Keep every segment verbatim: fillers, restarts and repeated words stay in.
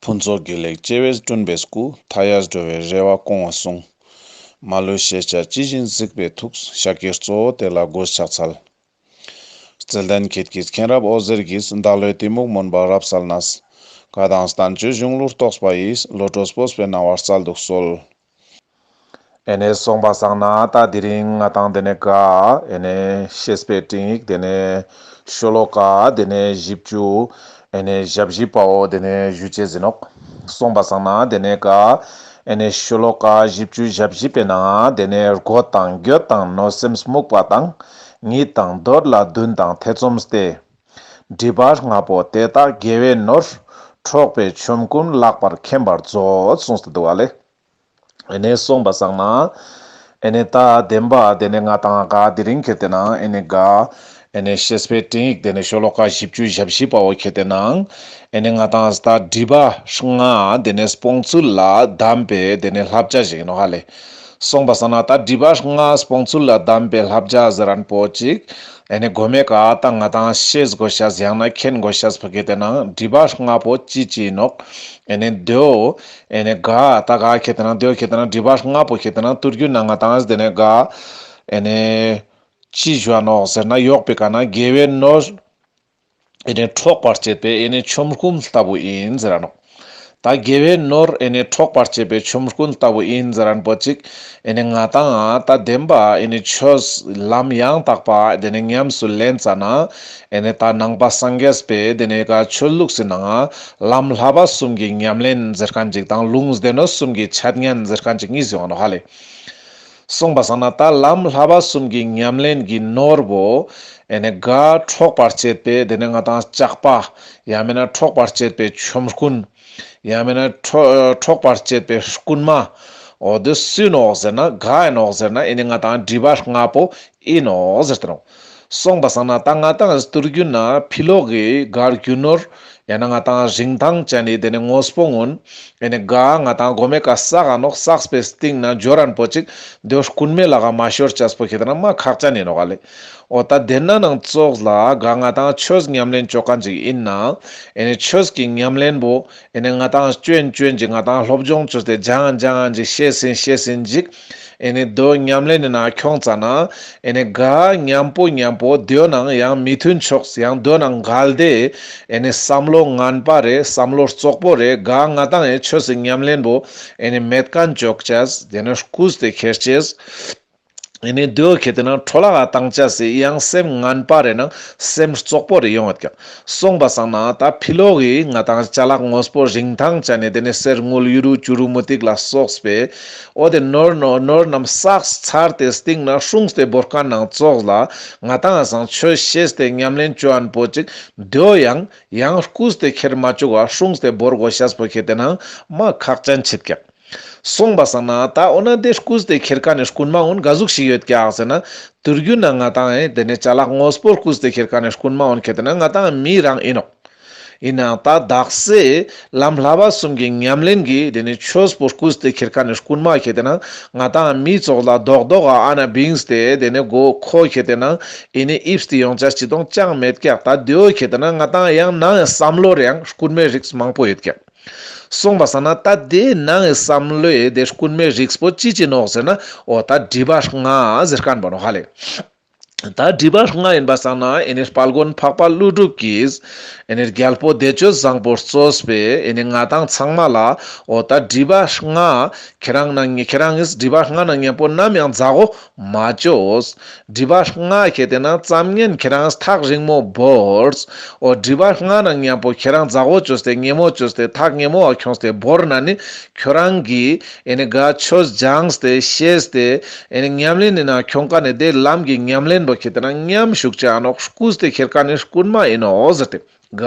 ཕུན་ཚོགས་དགེ་ལེགས་བྱེ་བས་བསྐྲུན་པའི་སྐུ། མཐའ་ཡས་འགྲོ་བའི་རེ་བ་སྐོང་བ་གསུང་། མ་ལུས་ཤེས་བྱ་ཇི་བཞིན་གཟིགས་པའི་ཐུགས། ཤཱཀྱའི་གཙོ་བོ་དེ་ལ་མགོས་ཕྱག་འཚལ། བརྩེ་ལྡན་ཁྱེད་ཀྱི་མཁྱེན་རབ་འོད་ཟེར་གྱིས། བདག་བློའི་གཏི་མུག་མུན་པ་རབ་བསལ་ནས། བཀའ་དང་བསྟན་བཅོས་གཞུང་ལུགས་རྟོགས་པ་ཡི། བློ་གྲོས་སྤོབས་པའི་སྣང་བ་སྩལ་དུ་གསོལ། ཨེ་ནེ་སོང་པ་སང་ན་ད་དེ་རིང་ང་དང་དེ་ནེ་ག་ཨེ་ནེ་བཤེས་པའི་སྤྲིངས་ཡིག་དེ་ནེ་ཤོ་ལོ་ཀ་དེ་ནེ་བཞི་བཅུ་ཨེ་ནེ་ཞེ་བཞི་པའོ་དེ་ནེ་ཞུ་ཅེས་ཨིན་ནོག། སོང་པ་སང་ན་དེ་ནེ་ག་ཨེ་ནེ་ཤོ་ལོ་ཀ་བཞི་བཅུ་ཞེ་བཞི་པའི་ནང་དེ་ནེ་རྒོད་དང་འགྱོད་དང་གནོད་སེམས་རྨུགས་པ་དང་། ཉིད་དང་འདོད་ལ་འདུན་དང་ཐེ་ཚོམ་སྟེ། སྒྲིབ་པ་ལྔ་པོ་དེ་དག་དགེ་བའི་ནོར། འཕྲོག་པའི་ཆོམ་རྐུན་ལག་པར་མཁྱེན་པར་མཛོད། གསུངས་ཏེ་འདུག་ཨ་ལེ། ཨེ་ནེ་སོང་པ་སང་ན། ཨེ་ནེ་ད་བདེན་པ་དེ་ནེ་ང་དང་ག་དེ་རིང་ཁེ་ཏེ་ན་ཨེ་ནེ་ག་ཨེ་ནེ་བཤེས་པའི་སྤྲིངས་ཡིག་དེ་ནེ་ཤོ་ལོ་ཀ་བཞི་བཅུ་ཞེ་བཞི་པའོ་ཁེ་ཏེ་ན། ཨེ་ནེ་ང་དང་ད་སྒྲིབ་པ་ལྔ་དེ་ནེ་སྤོང་ཚུལ་ལ་གདམས་པའི་དེ་ནེ་བསླབ་བྱ་ཞིག་ཨིན་ནོག་ཧ་ལེ། སོང་པ་སང་ན་ད་སྒྲིབ་པ་ལྔ་སྤོང་ཚུལ་ལ་གདམས་པའི་བསླབ་བྱ་ཟེར་ཁན་པོ་ཅིག་ཨེ་ནེ་གོ་མའི་ཀ་ད་ང་དང་ཤེས་དགོས་ཤེས་ཡང་ན་མཁྱེན་དགོས་ཤེས་པོ་ཁེ་ཏེ་ན་སྒྲིབ་པ་ལྔ་པོ་ཅི་ཅི་ཨིན་ནོག། ཨེ་ནེ་དེའོ་ཨེ་ནེ་ག་ད་ག་ཁེ་ཏེ་ན་དེའོ་ཁེ་ཏེ་ན་སྒྲིབ་པ་ལྔ་པོ་ཁེ་ཏེ་ན་ཏུར་གུ་ན་ང་དང་དེ་ནེ་ག་ཨེ་ནེ་ཅི་ཞུ་ནོག་ཟེར་ན་གཡོག་པའི་ཀ་ན་དགེ་བའི་ནོར་ཨེ་ནེ་འཕྲོག་པར་བྱེད་པའི་ཨེ་ནེ་ཆོམ་རྐུན་ལྟ་བུ་ཨིན་ཟེར་ར་ནོག། ད་དགེ་བའི་ནོར་ཨེ་ནེ་འཕྲོག་པར་བྱེད་པའི་ཆོམ་རྐུན་ལྟ་བུ་ཨིན་ཟེར་ཁན་པོ་ཅིག་ཨེ་ནེ་ང་དང་ད་བདེན་པ་ཨེ་ནེ་ཆོས་ལམ་ཡང་དག་པ་དེ་ནེ་ཉམས་སུ་ལེན་ཙ་ན་ཨེ་ནེ་ད་ནང་པ་སངས་རྒྱས་པའི་དེ་ནེ་ག་ཆོས་ལུགས་སི་ནང་ལམ་བསླབ་པ་གསུམ་གྱི་ཉམས་ལེན་ཟེར་ཁན་ཅིག་དང་ལུང་སྡེ་སྣོད་གསུམ་གྱི་འཆད་ཉན་ཟེར་ཁན་ཅིག་གཉིས་ཡོང་ནོག་ཧ་ལེ། སོང་པ་སང་ན་ད་ལམ་བསླབ་པ་གསུམ་གྱི་ཉམས་ལེན་གྱི་ནོར་བོ་ཨེ་ནེ་ག་འཕྲོག་པར་བྱེད་པའི་དེ་ནེ་ང་དང་ཇག་པ་ཡང་མེན་ན་འཕྲོག་པར་བྱེད་པའི་ཆོམ་རྐུན་ཡང་མེན་ན་འཕྲོག་འཕྲོག་པར་བྱེད་པའི་རྐུན་མ་འོ་དེ་སུ་ཨིན་ནོག་ཟེར་ན་ག་ཨིན་ནོག་ཟེར་ན་ཨེ་ནེ་ང་དང་སྒྲིབ་པ་ལྔ་པོ་ཨིན་ནོག་ཟེར་ཏེ་ནོག། སོང་པ་སང་ན་ད་ང་དང་ཏུར་གུ་ན་ཕི་ལོག་གི་ག་རྒྱུ་ནོར་ཡང་ན་ང་དང་རིན་ཐང་ཅན་ནི་དེ་ནེ་དངོས་པོ་གུན་ཨེ་ནེ་ག་ང་དང་གོ་མའི་ཀ་བསགས་ཨ་ནོག། བསགས་པའི་སྟིང་ན་འབྱོར་རན་པོ་ཅིག་དེ་རྐུན་མའི་ལག་ག་མ་ཤོར་ཅེས་པོ་ཁེ་ཏེ་ན་མ་ཁག་ཅན་ཨིན་ནོག་ལེ། འོ་ད་དེ་ན་ནང་ཙོགས་ལ་ག་ང་དང་ཆོས་ཉམས་ལེན་ཅོ་ཁན་ཅིག་ཨིན་ན་ཨེ་ནེ་ཆོས་ཀྱི་ཉམས་ལེན་པོ་ཨེ་ནེ་ང་དང་ཅོན་ཅོན་ཅིག་ང་དང་སློབ་སྦྱོང་ཅོས་ཏེ་སྦྱང་སྦྱང་ཅིག་ཤེས་ཨིན་ཤེས་ཨིན་ཅིག་ཨེ་ནེ་དོ་ཉམས་ལེན་ནི་ནང་ཁྱོང་ཙ་ན་ཨེ་ནེ་ག་ཉམ་པོ་ཉམ་པོ་དེའོ་ནང་ཡང་མི་མཐུན་ཕྱོགས་ཡང་དོ་ནང་འགལ་ཏེ་ཨེ་ནེ་བསམ་བློ་ངན་པ་རེ་བསམ་བློ་རྩོག་པོ་རེ་ག་ང་དང་ཨེ་ཆོས་སི་ཉམས་ལེན་པོ་ཨེ་ནེ་མེད་ཁན་ཅོ་ཅེས་དེ་ནེ་རྐུས་ཏེ་ཁྱེར་ཅེས་ཨེ་ནེ་དེའོ་ཁེ་ཏེ་ན་འཕྲོ་བརླག་ག་བཏང་ཅེས་སི་ཡང་སེམས་ངན་པ་རེ་ནང་སེམས་རྩོག་པོ་རེ་ཡོང་ཡོད་ཀྱག། སོང་པ་སང་ན་ད་ཕི་ལོག་གི་ང་དང་ཅ་ལག་དངོས་པོ་རིན་ཐང་ཅན་ནི་དེ་ནེ་གསེར་དངུལ་གཡུ་རུ་བྱུ་རུ་མུ་ཏིག་ལ་སོགས་པའི་འོ་དེ་ནོར་ནོར་ནོར་རྣམས་བསགས་ཚར་ཏེ་སྟིང་ན་སྲུངས་ཏེ་བོར་ཁན་ནང་ཙོགས་ལ་ང་དང་སང་ཆོས་ཤེས་ཏེ་ཉམས་ལེན་ཅོ་ཁན་པོ་ཅིག་དེའོ་ཡང་ཡང་རྐུས་ཏེ་ཁྱེར་མ་ཅུག་ག་སྲུངས་ཏེ་བོར་དགོས་ཤེས་པོ་ཁེ་ཏེ་ན་མ་ཁག་ཅན་ཆེད་ཀྱག། སོང་པ་སང་ན་ད་འོ་ན་དེ་རྐུས་ཏེ་ཁྱེར་ཁན་ནི་རྐུན་མ་གུན་ག་ཟུག་ཞིག་ཡོད་ཀྱག་ཟེར་ན་ཏུར་གུ་ན་ང་དང་ཨེ་དེ་ནེ་ཅ་ལག་དངོས་པོ་རྐུས་ཏེ་ཁྱེར་ཁན་ནི་རྐུན་མ་གུན་ཁེ་ཏེ་ན་ང་དང་མི་རང་ཨིན་ནོག། ཨིན་ནའང་ད་དག་ས་ལམ་བསླབ་པ་གསུམ་གྱི་ཉམས་ལེན་གྱི་དེ་ནེ་ཆོས་པོ་རྐུས་ཏེ་ཁྱེར་ཁན་ནི་རྐུན་མ་ཁེ་ཏེ་ན་ང་དང་མི་ཙོགས་ལ་རྡོག་རྡོག་ག་ཨ་ན་བིངས་ཏེ་དེ་ནེ་མགོ་ཁོ་ཁེ་ཏེ་ན་ཨེ་ནེ་ཨིབས་ཏེ་ཡོང་ཅེས་ཅི་དོང་ཅང་མེད་ཀྱག། ད་དེའོ་ཁེ་ཏེ་ན་ང་དང་ཡང་ནང་བསམ་བློ་རེ་ཡང་རྐུན་མའི་རིགས་མང་པོ་ཡོད་ཀྱག། སོང་པ་སང་ན་ད་དེ་ནང་གི་བསམ་བློའི་དེ་རྐུན་མའི་རིགས་པོ་ཅི་ཅི་ནོག་ཟེར་ན་འོ་ད་སྒྲིབ་པ་ལྔ་ཟེར་ཁན་པོ་ནོག་ཧ་ལེ། ད་སྒྲིབ་པ་ལྔ་ཨིན་པ་སང་ན་ཨེ་ནེ་དཔལ་མགོན་འཕགས་པ་ཀླུ་སྒྲུབ་ཀྱིས་ཨེ་ནེ་རྒྱལ་པོ་བདེ་སྤྱོད་བཟང་པོ་གཙོས་པའི་ཨེ་ནེ་ང་དང་ཚང་མ་ལ་འོ་ད་སྒྲིབ་པ་ལྔ་ཁྱེ་རང་ནང་ཁྱེ་རང་གིས་སྒྲིབ་པ་ལྔ་ནང་མཉམ་པོ་ནམ་ཡང་ཛ་འོ་མ་ཅོས། སྒྲིབ་པ་ལྔ་ཁེ་ཏེ་ན་ཙམ་ཉན་ཁྱེ་རང་ཐག་རིང་མོ་བོར། འོ་སྒྲིབ་པ་ལྔ་ནང་མཉམ་པོ་ཁྱེ་རང་ཛ་འོ་ཅོས་ཏེ་ཉེ་མོ་ཅོས་ཏེ་ཐག་ཉེ་མོ་བ་ཁྱོངས་ཏེ་བོར་ན་ནི་ཁྱོ་རང་གི་ཨེ་ནེ་ག་ཆོས་སྦྱངས་ཏེ་ཤེས་ཏེ་ཨེ་ནེ་ཉམས་ལེན་ནི་ནང་ཁྱོང་ཁན་ནི་དེ་ལམ་གྱི་ཉམས་ལེན་པོ་ཁེ་ཏེ་ན་ཉམས་ཞུགས་ཅེས་ཨ་ནོག། རྐུས་ཏེ་ཁྱེར་ཁན་ནི་རྐུན་མ་ཨིན་ནོག་ཟེར་ཏེ། ག་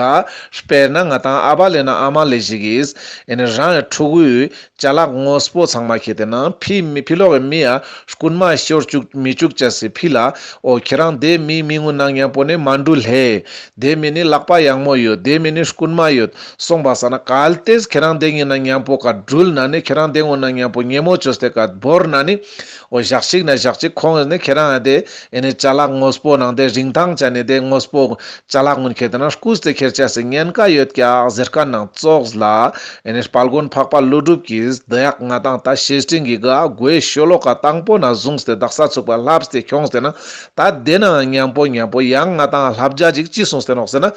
དཔེར་ན་ང་དང་ཨ་བ་ལེ་ན་ཨ་མ་ལེ་ཞིག་གིས་ཨེ་ནེ་རང་གི་ཕྲུ་གུའི་ཅ་ལག་དངོས་པོ་ཚང་མ་ཁེ་ཏེ་ན་ཕི་མི་ཕི་ལོག་གི་མི་ཡ་རྐུན་མ་ཤོར་ཅུག་མི་ཅུག་ཅེས་སི་ཕི་ལ་འོ་ཁྱེ་རང་དེ་མི་མི་གུན་ནང་མཉམ་པོ་ནེ་མ་འགྲུལ་ལེ། དེ་མི་ནི་ལག་པ་ཡང་མོ་ཡོད། དེ་མི་ནི་རྐུན་མ་ཡོད། སོང་པ་སང་ན་གལ་ཏེ་ཁྱེ་རང་དེ་གུན་ནང་མཉམ་པོ་ཀ་འགྲུལ་ན་ནི་ཁྱེ་རང་དེ་གུན་ནང་མཉམ་པོ་ཉེ་མོ་ཅོས་ཏེ་ཀ་བོར་ན་ནི་འོ་ཞག་ཅིག་ན་ཞག་ཅིག་ཁོང་ནི་ཁྱེ་རང་དེ་ཨེ་ནེ་ཅ་ལག་དངོས་པོ་ནང་དེ་རིན་ཐང་ཅན་ནི་དེ་དངོས་པོ་ཅ་ལག་གུན་ཁེ་ཏེ་ན་རྐུས་ཏེ་ ཁྱེར་ཆ་སི་ཉེན་ཁ་ཡོད་ཀྱག་ཟེར་མཁན་ནང་ཙོགས་ལ། ཨེ་ནི་དཔལ་མགོན་འཕགས་པ་ཀླུ་སྒྲུབ་ཀྱིས་དེ་ཡག་ང་ཏང་ད་བཤེས་སྤྲིང་གི་ག་གོའི་ཤོ་ལོ་ཀ་དང་པོ་ན་བཟུང་སྟེ་དག་ས་ཚུག་པ་ལྷབས་ཏེ་ཁྱོངས་ཏེ་ན། ད་དེ་ན་མཉམ་པོ་མཉམ་པོ་ཡང་ང་ཏང་བསླབ་བྱ་ཅིག་ཅི་གསུངས་ཏེ་ནོག་ཟེར་ན།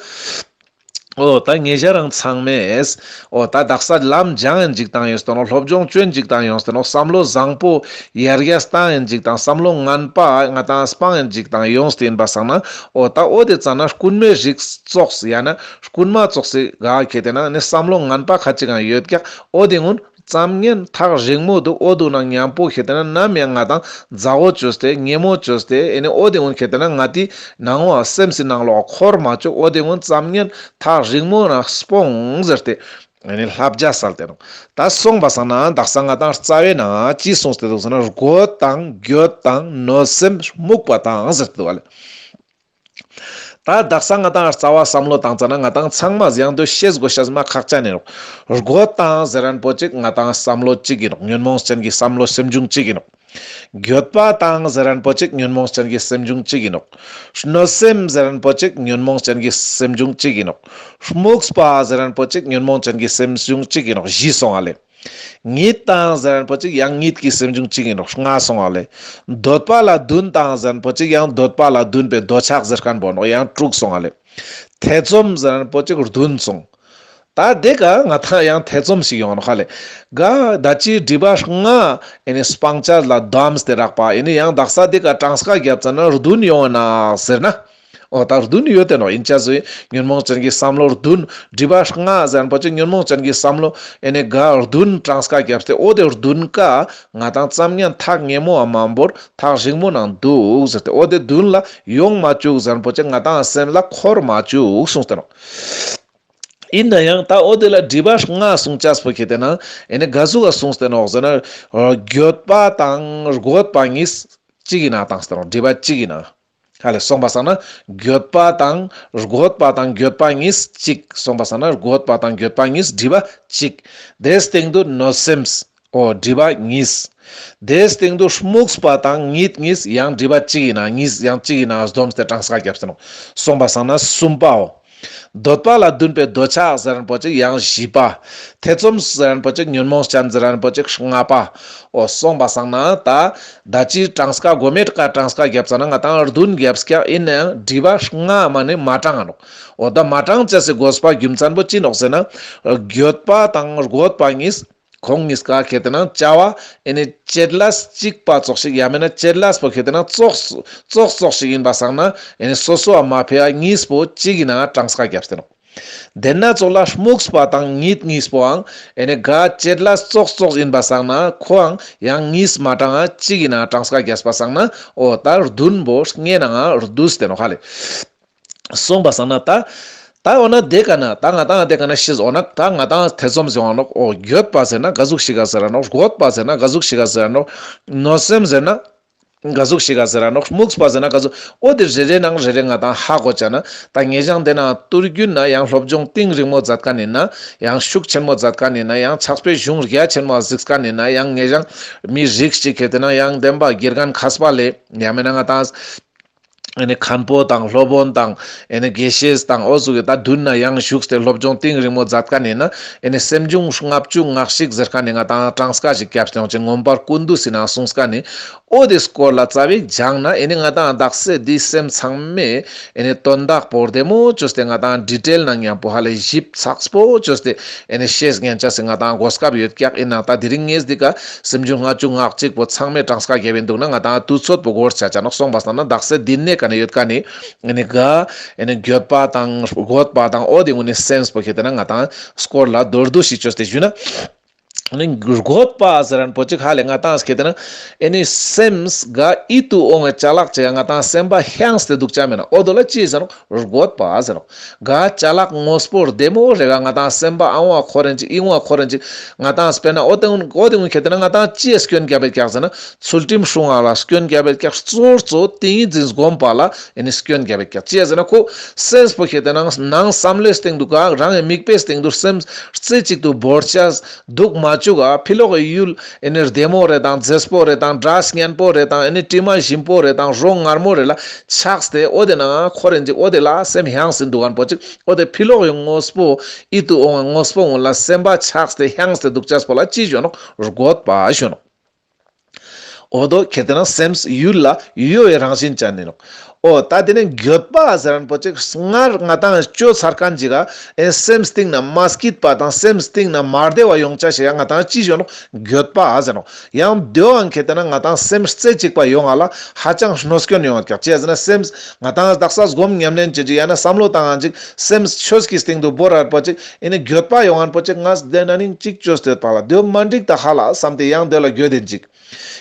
འོ་ད་ཉེ་ཞ་རང་ཚང་མས། འོ་ད་དག་ས་ལམ་སྦྱང་ཡིན་ཅིག་དང་ཡོངས་ཏེ་ནོག་སློབ་སྦྱོང་ཅོ་ཡིན་ཅིག་དང་ཡོངས་ཏེ་ནོག་བསམ་བློ་བཟང་པོ་ཡར་རྒྱས་བཏང་ཡིན་ཅིག་དང་བསམ་བློ་ངན་པ་ང་ཏང་སྤང་ཡིན་ཅིག་དང་ཡོངས་ཏེ་ཡིན་པ་སང་ན། འོ་ད་འོ་དེ་ཙ་ན་རྐུན་མའི་རིགས་ཙོགས་ཡང་ན་རྐུན་མ་ཙོགས་སི་ག་ཁེ་ཏེ་ན་ནི་བསམ་བློ་ངན་པ་ཁ་ཅིག་ཡང་ཡོད་ཀྱག་འོ་དེ་ངུན་ཙམ་ངན་ཐག་རིང་མོ་དུ་འོ་དུ་ན་མཉམ་པོ་ཁེ་ཏེ་ན་ནམ་ཡང་ང་ཏང་མཛའ་བོ་བཅོས་ཏེ་ཉེ་མོ་བཅོས་ཏེ་ཨེ་ནི་འོ་དེ་ངུན་ཁེ་ཏེ་ན་ང་ཏི་ནང་བ་སེམས་སི་ནང་ལོགས་འཁོར་མ་བཅུག་འོ་དེ་ངུན་ཙམ་ངན་ཐག་རིང་མོ་ན་སྤོང་ཟེར་ཏེ་ཨེ་ནི་བསླབ་བྱ་སལ་ཏེ་ནོག་ད་སོང་པ་སང་ན་དག་ས་ང་ཏང་རྩ་བའི་ནང་ཅི་གསུངས་ཏེ་འདུག་ཟེར་ན། རྒོད་དང་འགྱོད་དང་གནོད་སེམས་རྨུགས་པ་དང་ཟེར་ཏེ་འདུག་བ་ལེ། ད་དག་ས་ང་ཏང་རྩ་བ་བསམ་བློ་བཏང་ཙ་ན་ང་ཏང་ཚང་མ་ཡང་དུ་ཤེས་དགོས་ཤེས་མ་ཁག་ཅན་ཡིན་ནོག་རྒོད་དང་ཟེར་མཁན་པོ་ཅིག་ང་ཏང་བསམ་བློ་གཅིག་ཡིན་ནོག་ཉོན་མོངས་ཅན་གྱི་བསམ་བློ་སེམས་བྱུང་གཅིག་ཡིན་ནོག་འགྱོད་པ་དང་ཟེར་མཁན་པོ་ཅིག་ཉོན་མོངས་ཅན་གྱི་སེམས་བྱུང་གཅིག་ཡིན་ནོག་གནོད་སེམས་ཟེར་མཁན་པོ་ཅིག་ཉོན་མོངས་ཅན་གྱི་སེམས་བྱུང་གཅིག་ཡིན་ནོག་རྨུགས་པ་ཟེར་མཁན་པོ་ཅིག་ཉོན་མོངས་ཅན་གྱི་སེམས་བྱུང་གཅིག་ཡིན་ནོག་བཞི་སོང་བ་ལེ། གཉིད་དང་ཟེར་མཁན་པོ་ཅིག་ཡང་གཉིད་ཀྱི་སེམས་བྱུང་གཅིག་ཡིན་ནོག་ལྔ་སོང་བ་ལེ། འདོད་པ་ལ་འདུན་དང་ཟེར་མཁན་པོ་ཅིག་ཡང་འདོད་པ་ལ་འདུན་པའི་འདོད་ཆགས་ཟེར་མཁན་པོ་ནོག་ཡང་དྲུག་སོང་བ་ལེ། ཐེ་ཚོམ་ཟེར་མཁན་པོ་ཅིག་བདུན་སོང་། ད་དེ་ཀ་ང་ཏང་ཡང་ཐེ་ཚོམ་ཞིག་ཡོང་ནོག་ཧ་ལེ། ག་ད་ཅི་སྒྲིབ་པ་ལྔ་ཨེ་ནི་སྤང་བྱ་ལ་བསྡམས་ཏེ་རག་པ་ཨེ་ནི་ཡང་དག་ས་དེ་ཀ་གྲངས་ཀ་བརྒྱབ་ཙ་ན་བདུན་ཡོང་ན་ཟེར་ན། འོ་ད་བདུན་ཡོད་དེ་ནོག་ཡིན་ཆ་ཟོས་ཉོན་མོངས་ཅན་གྱི་བསམ་བློ་བདུན། སྒྲིབ་པ་ལྔ་ཟེར་མཁན་པོ་ཅིག་ཉོན་མོངས་ཅན་གྱི་བསམ་བློ་ཨེ་ནི་ག་བདུན་གྲངས་ཀ་བརྒྱབ་སྟེ་འོ་དེ་བདུན་ཀ་ང་ཏང་ཙམ་ངན་ཐག་ཉེ་མོ་འ་མ་བོར་ཐག་རིང་མོ་ནང་འདུག་ཟེར་ཏེ་འོ་དེ་བདུན་ལ་ཡོང་མ་བཅུག་ཟེར་མཁན་པོ་ཅིག་ང་ཏང་སེམས་ལ་འཁོར་མ་བཅུག་གསུངས་ཏེ་ནོག་ཡིན་ན་ཡང་ད་འོ་དེ་ལ་སྒྲིབ་པ་ལྔ་གསུང་ཅེས་པོ་ཁེ་ཏེ་ན་ཨེ་ནི་ག་ཟུག་ག་གསུངས་ཏེ་ནོག་ཟེར་ན། འགྱོད་པ་དང་རྒོད་པ་གཉིས་གཅིག་ཡིན་ན་བཏང་སྟེ་ནོག་སྒྲིབ་པ་གཅིག་ཡིན་ན། ཧ་ལེ་སོང་པ་སང་ན་འགྱོད་པ་དང་རྒོད་པ་དང་འགྱོད་པ་གཉིས་གཅིག་སོང་པ་སང་ན་རྒོད་པ་དང་འགྱོད་པ་གཉིས་སྒྲིབ་པ་གཅིག་དེའི་སྟེང་དུ་གནོད་སེམས་འོ་སྒྲིབ་པ་གཉིས། དེའི་སྟེང་དུ་རྨུགས་པ་དང་གཉིད་གཉིས་ཡང་སྒྲིབ་པ་གཅིག་ཡིན་ན་གཉིས་ཡང་གཅིག་ཡིན་ན་བསྡོམས་ཏེ་གྲངས་ཀ་བརྒྱབ་སྟེ་ནོག་སོང་པ་སང་ན་གསུམ་པའོ། འདོད་པ་ལ་འདུན་པའི་འདོད་ཆགས་ཟེར་མཁན་པོ་ཅིག་ཡང་བཞི་པ། ཐེ་ཚོམ་ཟེར་མཁན་པོ་ཅིག་ཉོན་མོངས་ཅན་ཟེར་མཁན་པོ་ཅིག་ལྔ་པ། འོ་སོང་པ་སང་ན་ད་ད་ཅི་གྲངས་ཀ་གོ་མེད་ཀ་གྲངས་ཀ་བརྒྱབ་ཙ་ན་ང་ཏང་བདུན་བརྒྱབ་ཀྱག་ཡིན་ན་ཡང་སྒྲིབ་པ་ལྔ་མ་ནི་མ་གྲངས་ནོག་འོ་ད་མ་གྲངས་ཅེས་སི་དགོས་པ་རྒྱུ་མཚན་པོ་ཅི་ནོག་ཟེར་ན། འགྱོད་པ་དང་རྒོད་པ་གཉིས། ཁོང་གཉིས་ཀ་ཁེ་ཏེ་ན་བྱ་བ་ཨེ་ནི་བྱེད་ལས་གཅིག་པ་ཙོགས་ཤིག་ཡང་མེད་ན་བྱེད་ལས་པོ་ཁེ་ཏེ་ན་ཙོགས་ཙོགས་ཙོགས་ཤིག་ཡིན་པ་སང་ན་ཨེ་ནི་སོ་སོ་བ་མ་ཕེ་བ་གཉིས་པོ་གཅིག་ཡིན་ན་གྲངས་ཀ་བརྒྱབ་སྟེ་ནོག་དེ་ན་ཙོགས་ལ་རྨུགས་པ་དང་གཉིད་གཉིས་པོའང་ཨེ་ནི་ག་བྱེད་ལས་ཙོགས་ཙོགས་ཡིན་པ་སང་ན་ཁོའང་ཡང་གཉིས་མ་གྲངས་གཅིག་ཡིན་ན་གྲངས་ཀ་བརྒྱབ་པ་སང་ན་འོ་ད་བདུན་པོ་ལྔའི་ནང་བསྡུས་ཏེ་ནོག་ཧ་ལེ། སོང་པ་སང་ན་ད། ད་འོ་ན་དེ་ཀ་ན་ད་ང་ཏང་དེ་ཀ་ན་ཤེས་འོ་ན་ད་ང་ཏང་ཐེ་ཚོམ་ཟེར་བ་ནོག་འོ་འགྱོད་པ་ཟེར་ན་ག་ཟུག་ཞིག་ག་ཟེར་ར་ནོག་རྒོད་པ་ཟེར་ན་ག་ཟུག་ཞིག་ག་ཟེར་ར་ནོག་གནོད་སེམས་ཟེར་ན་ག་ཟུག་ཞིག་ག་ཟེར་ར་ནོག་རྨུགས་པ་ཟེར་ན་ག་ཟུག་འོ་དེ་རེ་རེ་ནང་རེ་རེ་ང་ཏང་ཧ་གོ་ཅ་ན་ད་ངེ་ཞང་དེ་ན་ཏུར་རྒྱུན་ན་ཡང་སློབ་སྦྱོང་གཏིང་རིང་མོ་མཛད་མཁན་ཡིན་ན་ཡང་ཤུགས་ཆེན་མོ་མཛད་མཁན་ཡིན་ན་ཡང་ཕྱག་དཔེ་གཞུང་རྒྱ་ཆེན་མོ་གཟིགས་མཁན་ཡིན་ན་ཡང་ངེ་ཞང་མི་རིགས་ཅིག་ཁེ་ཏེ་ན་ཡང་བདེན་པ་དགེ་རྒན་མཁས་པ་ལས་ཡང་མེད་ན་ང་ཏང་ཨེ་ནི་མཁན་པོ་དང་སློབ་དཔོན་དང་ཨེ་ནི་དགེ་བཤེས་དང་འོ་ཟུག་གི་ད་མདུན་ན་ཡང་བཞུགས་ཏེ་སློབ་སྦྱོང་གཏིང་རིང་མོ་མཛད་མཁན་ཡིན་ན་ཨེ་ནི་སེམས་བྱུང་ལྔ་བཅུ་ང་གཅིག་ཟེར་མཁན་ནི་ང་ཏང་གྲངས་ཀ་ཞིག་བརྒྱབ་སྟེ་ཡོང་ཅིག་མངོན་པར་ཀུན་འདུས་སི་ནང་གསུངས་མཁན་ནི་འོ་དེ་སྐོར་ལ་རྩ་བའི་སྦྱངས་ན་ཨེ་ནི་ང་ཏང་དག་ས་འདི་སེམས་ཚང་མས་ཨེ་ནི་དོན་དག་པོ་བདེ་མོ་བཅོས་ཏེ་ང་ཏང་ཌི་ཊེལ་ནང་མཉམ་པོ་ཧ་ལས་ཞིབ་ཚགས་པོ་བཅོས་ཏེ་ཨེ་ནི་ཤེས་ཉན་ཅེས་སི་ང་ཏང་གོ་སྐབས་ཡོད་ཀྱག་ཡིན་ན་ད་དེ་རིང་ངས་འདི་ཀ་སེམས་བྱུང་ལྔ་བཅུ་ང་གཅིག་པོ་ཚང་མས་གྲངས་ཀ་བརྒྱབ་ཡིན་འདུག་ན་ང་ཏང་དུས་ཚོད་པོ་འགོར་ཆ་ཆ་ནོག་སོང་པ་སང་ན་དག་ས་འདི་ནས་ཀ་ནས་ཡོད་ཀ་ནི་ཨེ་ནི་ག་ཨེ་ནི་འགྱོད་པ་དང་རྒོད་པ་དང་འོ་དེ་ངུན་ནི་སེམས་པོ་ཁེ་ཏེ་ན་ང་ཏང་སྐོར་ལ་མདོར་བསྡུས་ཤིག་བཅོས་ཏེ་ཞུས་ན། ཨེ་ནི་རྒོད་པ་ཟེར་མཁན་པོ་ཅིག་ཧ་ལས་ང་ཏང་ཁེ་ཏེ་ན་ཨེ་ནི་སེམས་ག་ཡིད་དུ་འོང་བའི་ཅ་ལག་ཅིག་ང་ཏང་སེམས་པ་ཧང་སྟེ་འདུག་ཅ་མེད་ན་འོ་དོ་ལ་ཅི་ཟེར་ནོག་རྒོད་པ་ཟེར་ནོག་ག་ཅ་ལག་དངོས་པོ་བདེ་མོ་རེ་ག་ང་ཏང་སེམས་པ་ཨ་བོ་འཁོར་རེན་ཅིག་ཨི་བོ་འཁོར་རེན་ཅིག་ང་ཏང་དཔེར་ན་འོ་དེ་ངུན་འོ་དེ་ངུན་ཁེ་ཏེ་ན་ང་ཏང་ཅི་ཡ་སྐྱོན་རྒྱབ་པའི་ཀྱག་ཟེར་ན་ཚུལ་ཁྲིམས་སྲུང་བ་ལ་སྐྱོན་རྒྱབ་པའི་ཀྱག་གཙོ་བོ་གཙོ་བོ་ཏིང་ངེ་འཛིན་སྒོམ་པ་ལ་ཨེ་ནི་སྐྱོན་རྒྱབ་པའི་ཀྱག་ཅི་ཡ་ཟེར་ན་ཁོ་སེམས་པོ་ཁེ་ཏེ་ན་ནང་བསམ་བློའི་སྟེང་དུ་ག་རང་གི་དམིགས་པའི་སྟེང་དུ་སེམས་རྩེ་གཅིག་ཏུ་བོར་ཅེས་འདུག་མ་ བཅུག་ག་ཕི་ལོག་གི་ཡུལ་ཨེ་ནི་བདེ་མོ་རེ་དང་མཛེས་པོ་རེ་དང་སྒྲ་སྙན་པོ་རེ་དང་ཨེ་ནི་དྲི་མ་ཞིམ་པོ་རེ་དང་རོ་མངར་མོ་རེ་ལ་ཆགས་ཏེ་འོ་དེ་ན་ཁོ་རེ་ཅིག་འོ་དེ་ལ་སེམས་ཧང་སེ་འདུག་ག་པོ་ཅིག་འོ་དེ་ཕི་ལོག་གི་དངོས་པོ་ཡིད་དུ་འོང་བའི་དངོས་པོ་ངོ་ལ་སེམས་པ་ཆགས་ཏེ་ཧང་སེ་འདུག་ཅེས་པོ་ལ་ཅི་ཞུ་ནོག་རྒོད་པ་ཞུ་ནོག་འོ་དོ་ཁེ་ཏེ་ན་སེམས་ཡུལ་ལ་གཡོ་བའི་རང་བཞིན་ཅན་ཡིན་ནོག་འོ་ད་དེ་ནས་འགྱོད་པ་ཟེར་མཁན་པོ་ཅིག་སྔར་ང་ཏང་ཅོ་ཚར་མཁན་ཅིག་ག་ཨེ་སེམས་གཏིང་ན་མ་སྐྱིད་པ་དང་སེམས་གཏིང་ན་མ་བདེ་བ་ཡོང་ཅེས་ཤིག་ཡ་ང་ཏང་ཅི་ཞུ་ནོག་འགྱོད་པ་ཟེར་ནོག་ཡང་དེའང་ཁེ་ཏེ་ན་ང་ཏང་སེམས་རྩེ་གཅིག་པ་ཡོང་བ་ལ་ཧ་ཅང་གནོད་སྐྱོན་ཡོང་བ་ཀྱག་ཅི་ཟེར་ན་སེམས་ང་ཏང་དག་ས་སྒོམ་ཉམས་ལེན་བྱེད་ཅིག་ཡང་ན་བསམ་བློ་བཏང་ཡང་ཅིག་སེམས་ཆོས་ཀྱི་སྟེང་དུ་བོར་བ་པོ་ཅིག་ཨེ་ནི་འགྱོད་པ་ཡོང་མཁན་པོ་ཅིག་ངས་དེ་ན་ནིང་ཅིག་ཅོས་ཏེ་པ་ལ་དེའོ་མ་འགྲིག་ད་ཧ་ལ་བསམ་སྟེ་ཡང་དེ་ལ་འགྱོད་དེ་ཅིག་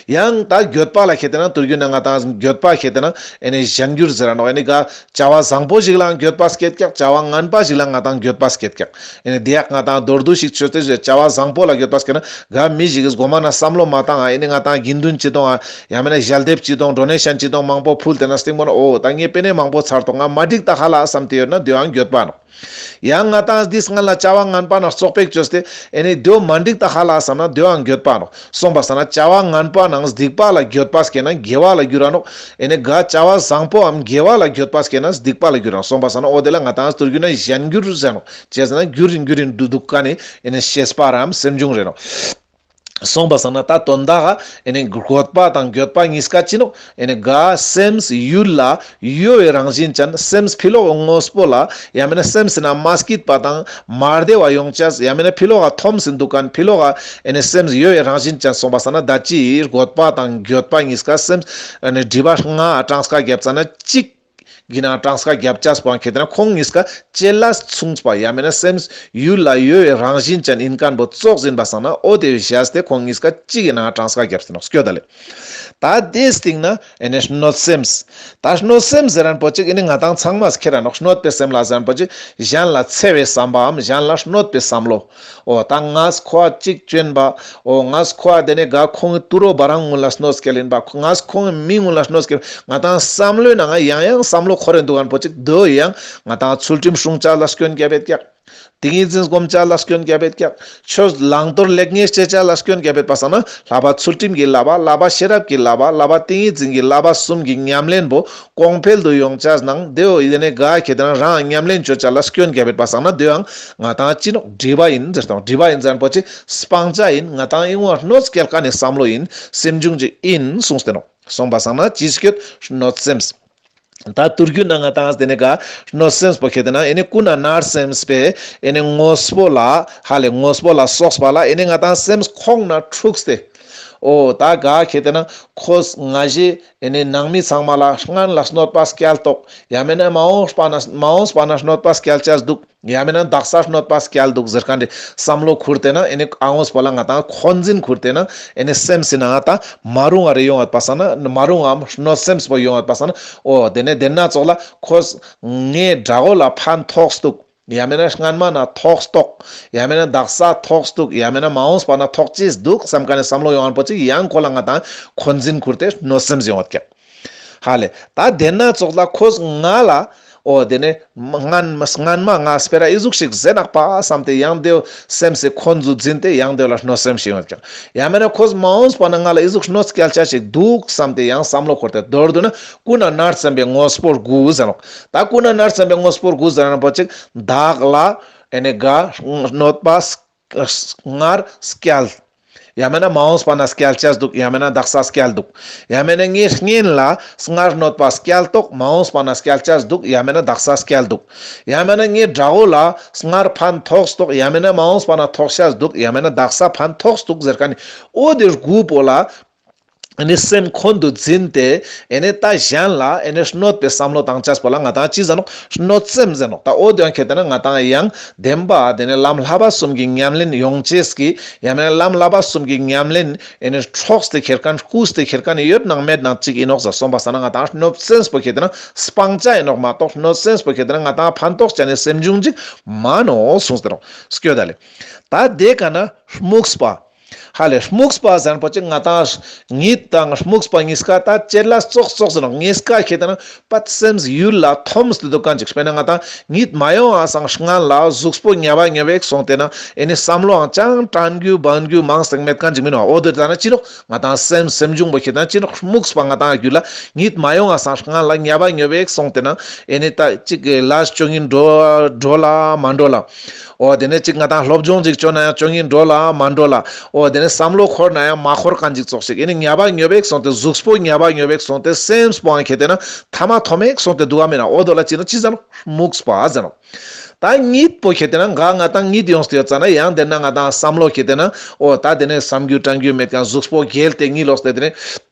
ཡང་ད་འགྱོད་པ་ལ་ཁེ་ཏེ་ན་དུར་རྒྱུན་ན་ང་ཏང་འགྱོད་པ་ཁེ་ཏེ་ན་ཨེ་ནི་གཞན་འགྱུར་ཟེར་ར་ནོག་ཨེ་ནི་ག་བྱ་བ་བཟང་པོ་ཞིག་ལའང་འགྱོད་པ་སྐྱེད་ཀྱག་བྱ་བ་ངན་པ་ཞིག་ལའང་ང་ཏང་འགྱོད་པ་སྐྱེད་ཀྱག་ཨེ་ནི་དེ་ཡག་ང་ཏང་མདོར་བསྡུས་ཤིག་ཆོས་ཏེ་བྱ་བ་བཟང་པོ་ལ་འགྱོད་པ་སྐྱེད་ན་ག་མི་ཞིག་གིས་གོ་མ་ན་བསམ་བློ་མ་བཏང་ཨ་ཨེ་ནི་ང་ཏང་དགེ་འདུན་ཅི་དང་ཨ་ཡང་མེད་ན་ཞལ་འདེབས་ཅི་དང་ཌོ་ནེ་ཤན་ཅི་དང་མང་པོ་ཕུལ་ཏེ་ན་སྟེང་པོ་ན་འོ་ད་ངས་པེ་ནེ་མང་པོ་ཚར་ཏོག་ང་མ་འགྲིག་ད་ཧ་ལ་བསམ་སྟེ་ཡོད་ན་དེའང་འགྱོད་པ་ནོག་ཡང་ང་ཏང་འདི་སྔ་ལ་བྱ་བ་ངན་པ་ནང་བཙོག་པེག་བཅོས་ཏེ་ཨེ་ནི་དེའོ་མ་འགྲིག་ད་ཧ་ལ་བསམ་ན་དེའང་འགྱོད་པ་ནོག་སོང་པ་སང་ན་བྱ་བ་ངན་པ་ནང་སྡིག་པ་ལ་འགྱོད་པ་སྐྱེ་ན་དགེ་བ་ལ་འགྱུར་ར་ནོག་ཨེ་ནི་ག་བྱ་བ་བཟང་པོའམ་དགེ་བ་ལ་འགྱོད་པ་སྐྱེ་ན་སྡིག་པ་ལ་འགྱུར་ར་ནོག་སོང་པ་སང་ན་འོ་དེ་ལ་ང་ཏང་དུར་རྒྱུ་ན་གཞན་འགྱུར་ཟེར་ནོག་ཅི་ཟེར་ན་འགྱུར་རིན་འགྱུར་རིན་འདུག་འདུག་ག་ནི་ཨེ་ནི་ཤེས་པ་རམ་སེམས་བྱུང་རེ་ནོག་སོང་པ་སང་ན་ད་དོན་དག་ཨེ་ནི་རྒོད་པ་དང་འགྱོད་པ་གཉིས་ཀ་ཅི་ནོག་ཨེ་ནི་ག་སེམས་ཡུལ་ལ་གཡོ་བའི་རང་བཞིན་ཅན་སེམས་ཕི་ལོག་དངོས་པོ་ལ་ཡང་མེད་ན་སེམས་སི་ན་མ་སྐྱིད་པ་དང་མ་བདེ་བ་ཡོང་ཅེས་ཡང་མེད་ན་ཕི་ལོག་ག་འཐོམ་སེ་འདུག་མཁན་ཕི་ལོག་ག་ཨེ་ནི་སེམས་གཡོ་བའི་རང་བཞིན་ཅན་སོང་པ་སང་ན་ད་ཅི་རྒོད་པ་དང་འགྱོད་པ་གཉིས་ཀ་སེམས་ཨེ་ནི་སྒྲིབ་པ་ལྔ་གྲངས་ཀ་བརྒྱབ་ཙ་ན་གཅིག་གི་ནང་གྲངས་ཀ་བརྒྱབ་ཅེས་པོ་ཁེ་ཏེ་ན་ཁོང་གཉིས་ཀ་བཅས་ལ་མཚུངས་པ་ཡང་མེད་ན་སེམས་ཡུལ་ལ་གཡོ་བའི་རང་བཞིན་ཅན་ཡིན་མཁན་པོ་ཙོགས་ཡིན་པ་སང་ན་འོ་དེ་བཞག་སྟེ་ཁོང་གཉིས་ཀ་གཅིག་གི་ནང་གྲངས་ཀ་བརྒྱབ་སྟེ་ནོག་སྐྱོ་ད་ལེ། ད་དེའི་སྟེང་ན་ཨེ་ནི་གནོད་སེམས། ད་གནོད་སེམས་ཟེར་མཁན་པོ་ཅིག་ཨེ་ནི་ང་ཏང་ཚང་མས་ཁྱེར་ར་ནོག་གནོད་པའི་སེམས་ལ་ཟེར་མཁན་པོ་ཅིག་གཞན་ལ་འཚེ་བའི་བསམ་པའམ་གཞན་ལ་གནོད་པའི་བསམ་བློ། འོ་ད་ངས་ཁོ་ཅིག་བཅོན་པ། འོ་ངས་ཁོ་དེ་ནས་ག་ཁོང་གི་དུད་འགྲོ་བ་རང་ངུ་ལ་གནོད་སྐྱེལ་ཡིན་པ། ངས་ཁོང་གི་མི་ངུ་ལ་གནོད་སྐྱེལ། ང་ཏང་བསམ་བློའི་ནང་ང་ཡང་ཡང་བསམ་བློ་འཁོར་རེ་འདུག་མཁན་པོ་ཅིག་དོ་ཡང་ང་ཏང་ཚུལ་ཁྲིམས་སྲུང་ཅེས་ལ་སྐྱོན་རྒྱབ་ཡོད་ཀྱག་ཏིང་ངེ་འཛིན་སྒོམ་ཅེས་ལ་སྐྱོན་རྒྱབ་ཡོད་ཀྱག་ཆོས་བླང་དོར་ལེགས་ཉེས་དཔྱད་ཅེས་ལ་སྐྱོན་རྒྱབ་ཡོད་པ་སང་ན་བསླབ་པ་ཚུལ་ཁྲིམས་ཀྱི་བསླབ་པ་བསླབ་པ་ཤེས་རབ་ཀྱི་བསླབ་པ་བསླབ་པ་ཏིང་ངེ་འཛིན་གྱི་བསླབ་པ་གསུམ་གྱི་ཉམས་ལེན་པོ་གོང་འཕེལ་དུ་ཡོང་ཅེས་ནང་དེའོ་ཡིན་ནས་ག་ཁེ་ཏེ་ན་རང་ཉམས་ལེན་བཅོ་ཅེས་ལ་སྐྱོན་རྒྱབ་ཡོད་པ་སང་ན་དེའང་ང་ཏང་ཅི་ནོག་སྒྲིབ་པ་ཡིན་ཟེར་དང་སྒྲིབ་པ་ཡིན་ཟེར་མཁན་པོ་ཅིག་སྤང་བྱ་ཡིན། ང་ཏང་ཨིན་བ་གནོད་སྐྱེལ་མཁན་ནི་བསམ་བློ་ཡིན། སེམས་བྱུང་ཅིག་ཡིན་གསུངས་ཏེ་ནོག་སོང་པ་སང་ན་ཅི་སྐྱོད་གནོད་སེམས། ད་དུར་རྒྱུན་ན་ང་ཏང་དེ་ནས་ག་གནོད་སེམས་པོ་ཁེ་ཏེ་ན་ཨེ་ནི་ཀུན་ནས་མནར་སེམས་པས་ཨེ་ནི་དངོས་པོ་ལ་ཧ་ལེ་དངོས་པོ་ལ་སོགས་པ་ལ་ཨེ་ནི་ང་ཏང་སེམས་ཁོང་ན་འཁྲུགས་ཏེ། འོ་ད་ག་ཁེ་ཏེ་ན་ཁོས་ང་ཞེས་ཨེ་ནི་ནང་མི་ཚང་མ་ལ་སྔན་ལ་གནོད་པ་སྐྱལ་ཏོག་ཡང་མེད་ན་མ་འོངས་པ་ན་མ་འོངས་པ་ན་གནོད་པ་སྐྱལ་ཅེས་འདུག་ཡང་མེད་ན་དག་ས་གནོད་པ་སྐྱལ་འདུག་ཟེར་མཁན་དེ་བསམ་བློ་ཁུར་ཏེ་ན་ཨེ་ནི་ཨ་འོངས་པ་ལ་ང་ཏང་འཁོན་འཛིན་ཁུར་ཏེ་ན་ཨེ་ནི་སེམས་སི་ནང་ང་ད་མ་རུང་བ་རེ་ཡོང་བ་པ་སང་ན་མ་རུང་བའམ་གནོད་སེམས་པོ་ཡོང་བ་པ་སང་ན་འོ་དེ་ནས་དེ་ན་ཙོགས་ལ་ཁོས་ངའི་དགྲ་བོ་ལ་ཕན་ཐོགས་འདུག་ཡང་མེད་ན་སྔན་མ་ན་ཐོགས་ཏོག་ཡང་མེད་ན་དག་ས་ཐོགས་འདུག་ཡང་མེད་ན་མ་འོངས་པ་ན་ཐོགས་ཅེས་འདུག་བསམ་མཁན་ནི་བསམ་བློ་ཡོང་བ་པོ་ཅིག་ཡང་ཁོ་ལ་ང་ཏང་འཁོན་འཛིན་ཁུར་ཏེ་གནོད་སེམས་ཡོང་བ་ཀྱག་ཧ་ལེ། ད་དེ་ན་ཙོགས་ལ་ཁོས་ང་ལ་འོ་དེ་ནས་སྔན་མ་སྔན་མ་ང་སྤེ་ར་ཨི་ཟུག་ཞིག་ཟེར་ནག་པ་བསམ་སྟེ་ཡང་དེའོ་སེམས་སི་འཁོན་ཟུ་འཛིན་ཏེ་ཡང་དེའོ་ལ་གནོད་སེམས་ཤིག་ཡོད་ཀྱག་ཡང་མེད་ན་ཁོས་མ་འོངས་པ་ན་ང་ལ་ཨི་ཟུག་གནོད་སྐྱལ་ཅེས་ཞིག་འདུག་བསམ་སྟེ་ཡང་བསམ་བློ་འཁོར་ཏེ་མདོར་བསྡུ་ན་ཀུན་ནས་མནར་སེམས་པའི་དངོས་པོ་དགུ་ཟེར་ནོག་ད་ཀུན་ནས་མནར་སེམས་པའི་དངོས་པོ་དགུ་ཟེར་ན་པོ་ཅིག་བདག་ལ་ཨེ་ནི་ག་གནོད་པ་སྔར་སྐྱལ། ཡང་མེད་ན་མ་འོངས་པ་ན་སྐྱལ་ཅེས་འདུག་ཡང་མེད་ན་དག་ས་སྐྱལ་འདུག་ཡང་མེད་ན་ངའི་གཉེན་ལ་སྔར་གནོད་པ་སྐྱལ་ཏོག་མ་འོངས་པ་ན་སྐྱལ་ཅེས་འདུག་ཡང་མེད་ན་དག་ས་སྐྱལ་འདུག་ཡང་མེད་ན་ངའི་དགྲ་བོ་ལ་སྔར་ཕན་ཐོགས་ཏོག་ཡང་མེད་ན་མ་འོངས་པ་ན་ཐོགས་ཅེས་འདུག་ཡང་མེད་ན་དག་ས་ཕན་ཐོགས་འདུག་ཟེར་མཁན་ནི་འོ་དེ་དགུ་པོ་ལ་ཨེ་ནི་སེམས་འཁོན་དུ་འཛིན་ཏེ་ཨེ་ནི་ད་གཞན་ལ་ཨེ་ནི་གནོད་པའི་བསམ་བློ་བཏང་ཅེས་པོ་ལ་ང་ཏང་ཅི་ཟེར་ནོག་གནོད་སེམས་ཟེར་ནོག་ད་འོ་དེ་ཡང་ཁེ་ཏེ་ན་ང་ཏང་ཡང་བདེན་པ་དེ་ནས་ལམ་བསླབ་པ་གསུམ་གྱི་ཉམས་ལེན་ཡོང་ཅེས་ཀྱི་ཡང་མེད་ན་ལམ་བསླབ་པ་གསུམ་གྱི་ཉམས་ལེན་ཨེ་ནི་འཕྲོགས་ཏེ་ཁྱེར་མཁན་བརྐུས་ཏེ་ཁྱེར་མཁན་ཡོད་ནང་མེད་ནང་ཅིག་ཡིན་ནོག་ཟེར་སོང་པ་སང་ན་ང་ཏང་གནོད་སེམས་པོ་ཁེ་ཏེ་ན་སྤང་བྱ་ཡིན་ནོག་མ་གཏོགས་གནོད་སེམས་པོ་ཁེ་ཏེ་ན་ང་ཏང་ཕན་ཐོགས་ཅན་ནི་སེམས་བྱུང་ཅིག་མ་ནོག་གསུངས་ཏེ་ནོག་སྐྱོ་ད་ལེ། ད་དེ་ཀ་ན་རྨུགས་པ། ཧ་ལེ་རྨུགས་པ་ཟེར་པོ་ཅིག་ང་ཏང་གཉིད་དང་རྨུགས་པ་གཉིས་ཀ་ད་ཅེར་ལ་ཙོགས་ཙོགས་ཟེར་ནོག། གཉིས་ཀ་ཁེ་ཏེ་ན་པད་སེམས་ཡུལ་ལ་འཐོམས་ཏེ་འདུག་མཁན་ཅིག། དཔེར་ན་ང་ཏང་གཉིད་མ་ཡོང་ང་སང་སྔན་ལ་གཟུགས་པོ་ཉབ་པ་ཉོབ་པ་སོང་སྟེ་ན་ཨེ་ནི་བསམ་བློའང་ཅང་དྲན་རྒྱུ་བན་རྒྱུ་མང་སྟེ་མེད་མཁན་ཅིག་མིན་ནོག། འོ་དེ་ད་ན་ཅི་ནོག། ང་ཏང་སེམས་སེམས་བྱུང་པོ་ཁེ་ཏེ་ན་ཅི་ནོག། རྨུགས་པ་ང་ཏང་རྒྱུད་ལ་གཉིད་མ་ཡོང་ང་སང་སྔན་ལ་ཉབ་པ་ཉོབ་པ་སོང་སྟེ་ན་ཨེ་ནི་ད་ཅིག་ལས་བཅོ་ཉིན་འགྲོ་འགྲོ་ལ་མ་འགྲོ་ལ། འོ་དེ་ནས་ཅིག་ང་ཏང་སློབ་སྦྱོང་ཅིག་བཅོ་ན་ཡང་བཅོ་ཉིན་འགྲོ་ལ་མ་འགྲོ་ལ། འོ་དེ་ནས་བསམ་བློ་འཁོར་ན་ཡང་མ་འཁོར་མཁན་ཅིག་ཙོགས་ཤིག། ཨེ་ནི་ཉབ་པ་ཉོབ་པ་སོང་སྟེ་གཟུགས་པོ་ཉབ་པ་ཉོབ་པ་སོང་སྟེ་སེམས་པོའང་ཁེ་ཏེ་ན་མཐའ་མ་མཐོ་མེད་སོང་སྟེ་འདུག་ག་མེད་ན། འོ་དོ་ལ་ཅི་ནོག། ཅི་ཟེར་ནོག། རྨུགས་པ་ཟེར་ནོག། ད་གཉིད་པོ་ཁེ་ཏེ་ན་ག་ང་ཏང་གཉིད་ཡོངས་ཏེ་ཡོད་ཙ་ན་ཡང་དེ་ན་ང་ཏང་བསམ་བློ་ཁེ་ཏེ་ན་འོ་ད་དེ་ནས་བསམ་རྒྱུ་དྲན་རྒྱུ་མེད་མཁན། གཟུགས་པོ་བརྒྱལ་ཏེ་གཉིད་ལོག་སྟེ་དེ་ནས་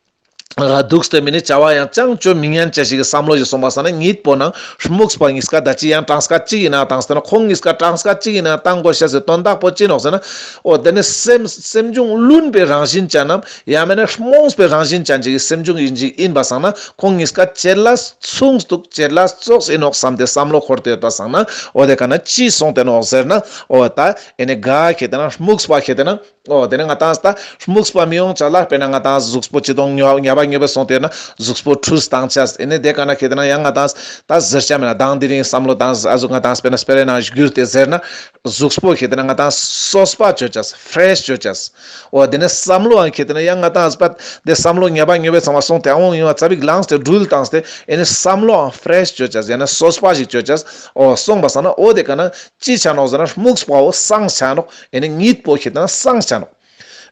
འདུག་སྟེ་མི་ནི་བྱ་བ་ཡང་ཅང་བཅོ་མི་ཉན་ཅེས་ཤིག་གི་བསམ་བློ་ཞིག་སོང་པ་སང་ན་གཉིད་པོ་ནང་རྨུགས་པ་གཉིས་ཀ་ད་ཅི་ཡང་གྲངས་ཀ་གཅིག་ཡིན་ན་བཏང་སྟེ་ན་ཁོང་གཉིས་ཀ་གྲངས་ཀ་གཅིག་ཡིན་ན་བཏང་དགོས་ཤེས་སི་དོན་དག་པོ་ཅི་ནོག་ཟེར་ན། འོ་དེ་ནི་སེམས་སེམས་བྱུང་བླུན་པའི་རང་བཞིན་ཅན་ནམ་ཡང་མེད་ན་རྨོངས་པའི་རང་བཞིན་ཅན་ཅིག་གི་སེམས་བྱུང་ཡིན་ཅིག་ཡིན་པ་སང་ན་ཁོང་གཉིས་ཀ་ཅེར་ལ་མཚུངས་འདུག། ཅེར་ལ་ཙོགས་ཡིན་ནོག་བསམ་སྟེ་བསམ་བློ་འཁོར་ཏེ་ཡོད་པ་སང་ན་འོ་དེ་ཀ་ན་ཅི་སོང་སྟེ་ནོག་ཟེར་ན། འོ་ད་ཨེ་ནི་ག་ཁེ་ཏེ་ན་རྨུགས་པ་ཁེ་ཏེ་ན། འོ་དེ་ནས་ང་ཏང་ད་རྨུགས་པ་མི་ཡོང་ཅ་ལ། དཔེར་ན་ང་ཏང་གཟུགས་པོ་ཅི་དང་ཉོ་ཉབ་པ་ཉོབ་པ་སོང་སྟེ་ན་གཟུགས་པོ་ཁྲུས་བཏང་ཅས། ཨེ་ནི་དེ་ཀ་ན་ཁེ་ཏེ་ན་ཡང་ང་ཏང་ད་ཟེར་ཅ་མེད་ན་དང་དེ་རིང་བསམ་བློ་བཏང་ཨ་ཟུག་ང་ཏང་དཔེར་ན་སྤེ་ར་ནང་བསྒྱུར་ཏེ་ཟེར་ན་གཟུགས་པོ་ཁེ་ཏེ་ན་ང་ཏང་སོས་པ་བཅོ་ཅས། ཕེ་རེཤ་བཅོ་ཅས། འོ་དེ་ནས་བསམ་བློའང་ཁེ་ཏེ་ན་ཡང་ང་ཏང་ཨ་ཟུག་པ་དེ་བསམ་བློ་ཉབ་པ་ཉོབ་པ་ཚང་མ་སོང་སྟེ་ཨ་འོང་ཡོང་བ་ཙ་པིག་ལངས་ཏེ་སྒྲུལ་བཏང་སྟེ་ཨེ་ནི་བསམ་བློའང་ཕེ་རེཤ་བཅོ་ཅས། ཡང་ན་སོས་པ་ཞིག་བཅོ་ཅས། འོ་སོང་པ་སང་ན་འོ་དེ་ཀ་ན་ཅི་ཆ་ནོག་ཟེར་ན་རྨུགས་པའོ་སངས་ཆ་ནོག། ཨེ་ནི་གཉིད་པོ་ཁེ་ཏེ་ན་སངས་ཆ་ནོག།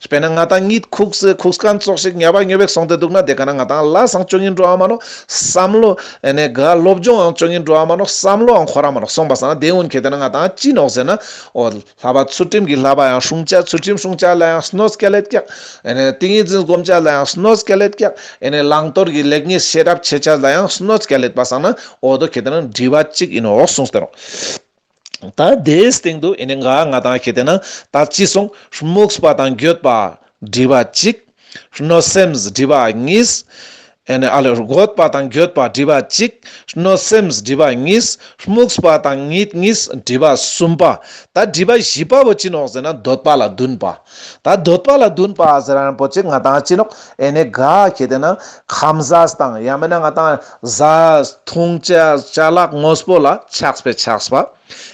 དཔེར་ན་ང་ཏང་གཉིད་ཁུག་སེ་ཁུག་མཁན་ཙོགས་ཤིག་ཉབ་པ་ཉོབ་པ་སོང་སྟེ་འདུག་ན་དེ་ཀ་ན་ང་ཏང་ལ་སང་བཅོ་ཉིན་འགྲོ་བ་མ་ནོག། བསམ་བློ་ཨེ་ནི་ག་སློབ་སྦྱོང་ཡང་བཅོ་ཉིན་འགྲོ་བ་མ་ནོག། བསམ་བློའང་འཁོར་ར་མ་ནོག། སོང་པ་སང་ན་དེ་འོན་ཁེ་ཏེ་ན་ང་ཏང་ཅི་ནོག་ཟེར་ན། འོ་བསླབ་པ་ཚུལ་ཁྲིམས་ཀྱི་བསླབ་པ་ཡང་སྲུང་ཅས། ཚུལ་ཁྲིམས་སྲུང་ཅས་ལ་ཡང་གནོད་སྐྱེལ་ལེད་ཀྱག། ཨེ་ནི་ཏིང་ངེ་འཛིན་སྒོམ་ཅས་ལ་ཡང་གནོད་སྐྱེལ་ལེད་ཀྱག། ཨེ་ནི་བླང་དོར་གྱི་ལེགས་ཉེས་ཤེས་རབ་ཆེ་ཅས་ལ་ཡང་གནོད་སྐྱེལ་ལེད་པ་སང་ན་འོ་དོ་ཁེ་ཏེ་ན་སྒྲིབ་པ་གཅིག་ཡིན་ནོག་གསུངས་ཏེ་ནོག། ད་དེའི་སྟེང་དུ་ཨེ་ནི་ང་ང་ཏང་ཁེ་ཏེ་ན་ད་ཅི་སོང་། རྨུགས་པ་དང་འགྱོད་པ་སྒྲིབ་པ་གཅིག། གནོད་སེམས་སྒྲིབ་པ་གཉིས། ཨེ་ནི་ཨ་ལེ་རྒོད་པ་དང་འགྱོད་པ་སྒྲིབ་པ་གཅིག། གནོད་སེམས་སྒྲིབ་པ་གཉིས། རྨུགས་པ་དང་གཉིད་གཉིས་སྒྲིབ་པ་གསུམ་པ། ད་སྒྲིབ་པ་བཞི་པ་བོ་ཅི་ནོག་ཟེར་ན་འདོད་པ་ལ་འདུན་པ། ད་འདོད་པ་ལ་འདུན་པ་ཟེར་རན་པོ་ཅིག་ང་ཏང་ཅི་ནོག། ཨེ་ནི་ག་ཁེ་ཏེ་ན་ཁམས་དང་ཡང་མེད་ན་ང་ཏང་བཟའ་འཐུང་ཅ་ཅ་ལག་དངོས་པོ་ལ་ཆགས་པའི་ཆགས་པ།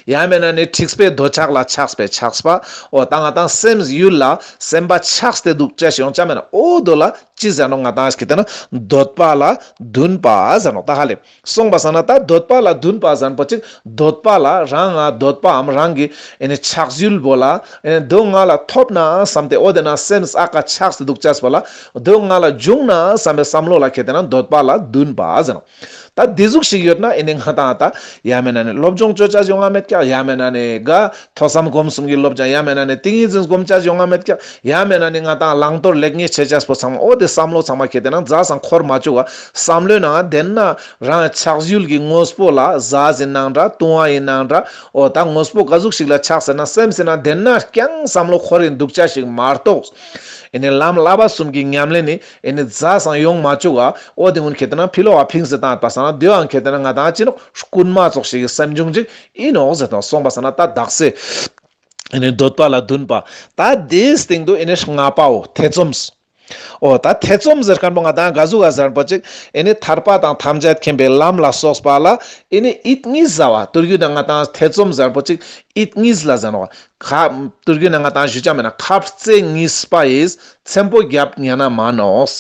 ཡང་མེད་ན་ནི་འཁྲིག་པའི་འདོད་ཆགས་ལ་ཆགས་པའི་ཆགས་པ། འོ་ད་ང་ཏང་སེམས་ཡུལ་ལ་སེམས་པ་ཆགས་ཏེ་འདུག་ཅེས་ཡོང་ཅ་མེད་ན། འོ་དོ་ལ་ཅི་ཟེར་ནོག། ང་ཏང་ཁེ་ཏེ་ན་འདོད་པ་ལ་འདུན་པ་ཟེར་ནོག། ད་ཧ་ལེ་སོང་པ་སང་ན་ད་འདོད་པ་ལ་འདུན་པ་ཟེར་པོ་ཅིག། འདོད་པ་ལ་རང་ང་འདོད་པའམ་རང་གི་ཨེ་ནི་ཆགས་ཡུལ་བོ་ལ་ཨེ་ནི་དོ་ང་ལ་ཐོབ་ན་བསམ་སྟེ་འོ་དེ་ན་སེམས་ཨ་ཀ་ཆགས་ཏེ་འདུག་ཅེས་པོ་ལ་དོ་ང་ལ་འབྱུང་ན་བསམ་པའི་བསམ་བློ་ལ་ཁེ་ཏེ་ན་འདོད་པ་ལ་འདུན་པ་ཟེར་ནོག། ད་དེ་ཟུག་ཞིག་ཡོད་ན་ཨེ་ནི་ང་ཏང་ད་ཡང་མེད་ན་ནི་སློབ་སྦྱོང་བཅོ་ཅས་ཡོང་ང་མེད་ཀྱག། ཡང་མེད་ན་ནི་ག་ཐོས་བསམ་སྒོམ་གསུམ་གྱི་སློབ་སྦྱོང་། ཡང་མེད་ན་ནི་ཏིང་ངེ་འཛིན་སྒོམ་ཅས་ཡོང་ང་མེད་ཀྱག། ཡང་མེད་ན་ནི་ང་ཏང་བླང་དོར་ལེགས་ཉེས་ཆེ་ཆས་པོ་ཚང་མ་འོ་དེ་བསམ་བློ་ཚང་མ་ཁེ་ཏེ་ན་ཛ་སང་འཁོར་མ་བཅུག་ག། བསམ་བློའི་ནང་དེ་ན་རང་ཆགས་ཡུལ་གྱི་དངོས་པོ་ལ་ཟ་ཟིན་ནང་འདྲ་བཏུང་བ་ཡིན་ནང་འདྲ། འོ་ད་དངོས་པོ་ག་ཟུག་ཞིག་ལ་ཆགས་ཟེར་ན་སེམས་ཟེར་ན་དེ་ན་རྐྱང་བསམ་བློ་འཁོར་ཡིན་འདུག་ཅས་ཞིག་མ་གཏོགས། ཨེ་ནི་ལམ་བསླབ་པ་གསུམ་གྱི་ཉམས་ལེན་ནི་ཨེ་ནི་ཛ་སང་ཡོང་མ་བཅུག་ག། འོ་དེ་ཀུན་ཁེ་ཏེ་ན་ཕི་ལོག་ག་ཕིངས་ཏེ་བཏང་པ་སང་ན་དེའང་ཁེ་ཏེ་ན་ང་ཏང་ཅི་ནོག། རྐུན་མ་ཙོགས་ཤིག་གི་སེམས་བྱུང་ཅིག་ཨིན་ནོག་ཟེར་དང་། སོང་པ་སང་ན་ད་དག་ས་ཨེ་ནི་འདོད་པ་ལ་འདུན་པ། ད་དེའི་སྟེང་དུ་ཨེ་ནི་ལྔ་པའོ་ཐེ་ཚོམ། འོ་ད་ཐེ་ཚོམ་ཟེར་མཁན་པོ་ང་ཏང་ག་ཟུག་ག་ཟེར་པོ་ཅིག། ཨེ་ནི་ཐར་པ་དང་ཐམས་ཅད་མཁྱེན་པའི་ལམ་ལ་སོགས་པ་ལ་ཨེ་ནི་ཡིད་གཉིས་ཟ་བ། དུས་རྒྱུན་ན་ང་ཏང་ཐེ་ཚོམ་ཟེར་པོ་ཅིག་ཡིད་གཉིས་ལ་ཟེར་ནོག། ཁ་དུས་རྒྱུན་ན་ང་ཏང་ཞུ་ཅ་མེད་ན་ཁ་རྩེ་གཉིས་པ་ཡིས་ཚེམ་པོ་བརྒྱབ་ཉན་ན་མ་ནོག།